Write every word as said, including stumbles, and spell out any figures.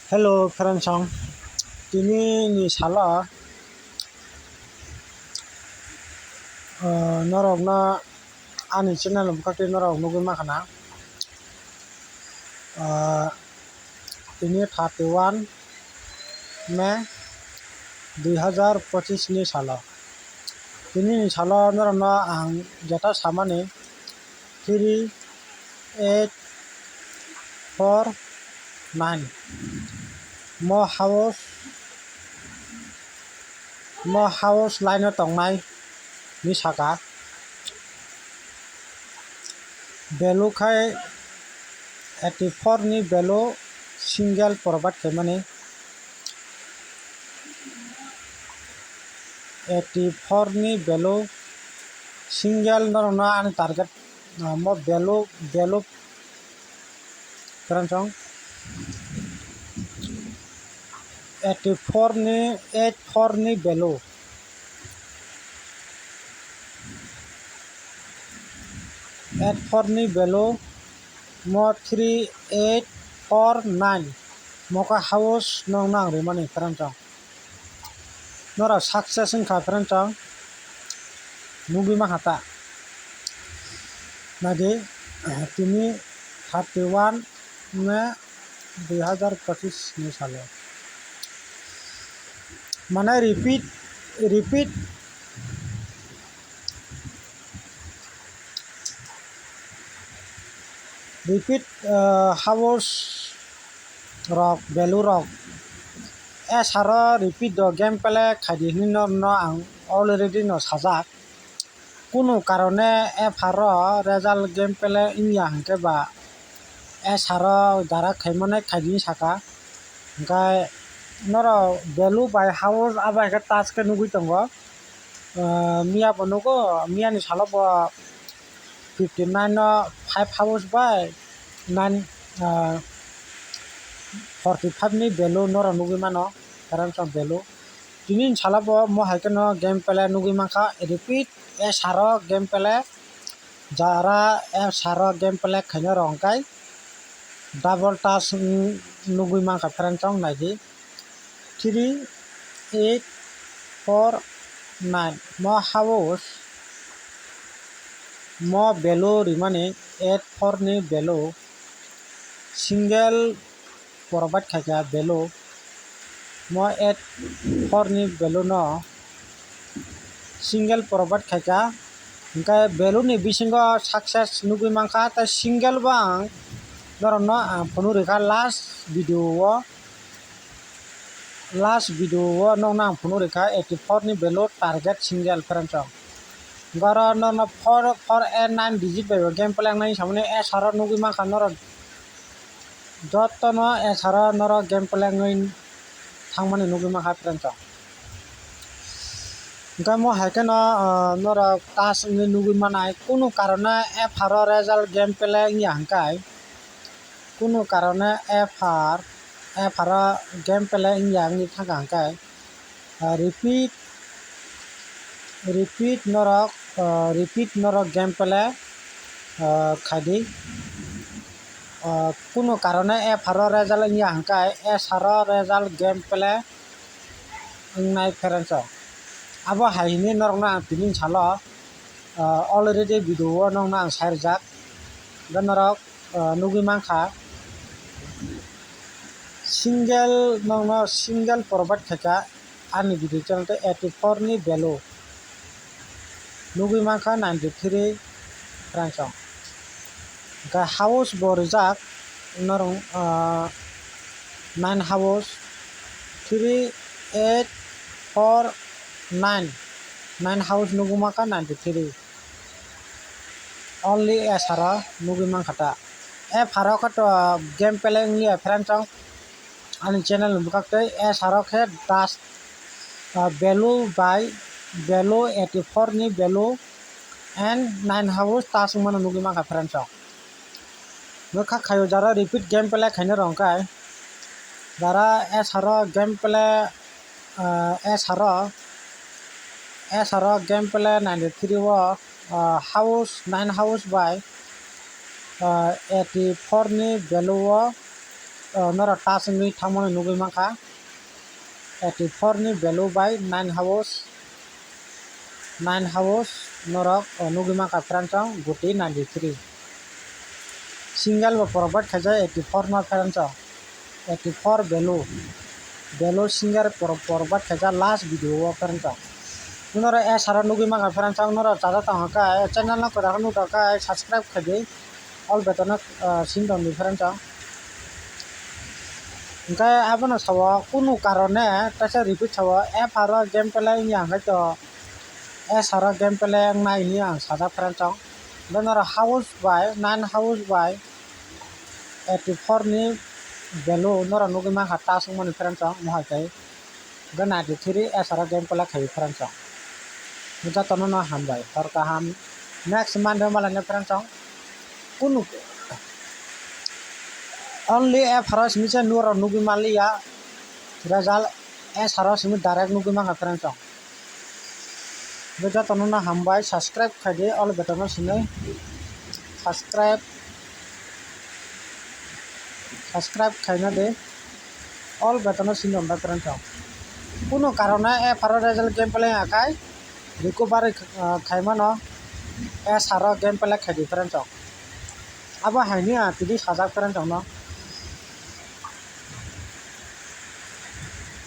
Hello, friends, ang tini ni salo, ah, norokno ani channel bwkhak twi norok nugwi mankha na. Ah, tini thirty one May dui hazar pochis ni salo. Tini ni salo norokno ang jeta samani three eight four nine. Mo house, mo house line o tongnai ni saka. Value khai eighty four ni value single provide khaimani. Eighty four ni value single norokno ani target, ah, mo value, value kwrwng chwng eighty four ni eight four ni value. Eight four ni value mo three eight four nine. Mo khe house nokno ang rimani, friends, ang norok success wngkha, friends, ang nugwi mankha ta. Naidi, tini thirty one May dui hazar pochis ni salo. Mane repeat, repeat, repeat, ah, house rok, value rok. Esaro repeat do game play khaidi hinwi no, no ang already no sajak. Kunu karone F R o result game play wngya hwnkhe ba S R o dara khaimani khaidi saka. Hwnkhe norok value bai house abo hai khe touch khe nugwi tongo. Ah, miya bo nugo, miya ni salo bo fifty nine no five house bai nine, ah, forty five ni value norok nugwi mano, friends, ang value. Tini ni salo bo mo hai kheno game play nugwi mankha, repeat S R o game play, jara S R o game play khaina rok hwnkhe double touch nugwi mankha, friends, ang naidi three eight four nine. Mo house, mo value rimani eight four ni value single provide khaikha value, mo eight four ni value no single provide khaikha, hwnkhe value ni bisingo success nugwi mankha, tei single bo ang norokno ang phunuk rikha last video o, last video o nokno ang phunuk rikha eighty four ni value target single, friends, ang. Goro norokno four, four eight nine digit bai bo game play wngnai samani S R o nugwi mankha norok. Jotono S R o norok game play wngwi thangmani nugwi mankha, friends, ang. Hwnkhe mo hai kheno, ah, norok touch wngwi nugwi manai, kunu karone F R o result game play wngya hwnkhe, kunu karone F R, F R o game play wngya wngwi thangkha hwnkhe, ah, repeat, repeat norok, ah, repeat norok game play, ah, khaidi. Ah, kunu karone F R o result wngya hwnkhe S R o result game play wngnai, friends, o. Abo hai hwnwi norokno ang tini salo, ah, already video o nokno ang sai rijak. Hwnkhe norok, ah, nugwi mankha, single nokno single provide khaikha ani video channel tei eighty four ni value nugwi mankha ninety three, friends, o. Hwnkhe house bo rijak norok, ah, nine house, three eight four nine, nine house nugwi mankha ninety three. Only S R o nugwi mankha ta. F R o khe to game play wngliya, friends, o. Ani channel ni bwkhak tei S R o khe dash, ah, value bai value eighty four ni value and nine house touch wngmano nugwi mankha, friends, o. Bwkhak khaio jara repeat game play khaina rw hwnkhe jara S R o game play, ah, S R o, S R o game play ninety three o, ah, house, nine house bai Ah, eighty four ni value o, ah, norok touch wngwi thangmani nugwi mankha. Eighty four ni value bai nine house, nine house norok, ah, nugwi mankha friends song guti ninety three. Single bo provide khaijak eighty four no friends song. Eighty four value, value single por-, provide khaijak last video o friends song. Norok S R o nugwi mankha friends song, norok chaja tong kha, channel no kwtal khe nuk tong kha, subscribe khaidi. All button no, ah, sindon di friends song. Hwnkhe abono sao kunu karone teisa repeat sao F R o gameplay wngya hwnkhe to S R o gameplay wngnai hinwi ang sajak friends song. Hwnkhe norok house bai nine house bai eighty four ni value norok nugwi mankha touch wngmani friends song mohai khe. Hwnkhe ninety three S R o gameplay khaio friends song. Jotono no hambai, hor kaham. Next Monday malai no friends song. Kunu only F R o simi se norok nugwi manliya. Result S R o simi direct nugwi mankha friends song. Hwnkhe jotono no hambai, subscribe khaidi all button no sini. Subscribe, subscribe khaina di. All button no sini hwnba friends song. Kunu karone F R o result gameplay akai recovery, ah, khaimano S R o gameplay khaidi friends song. Abo haini ah tini sajak friends song no.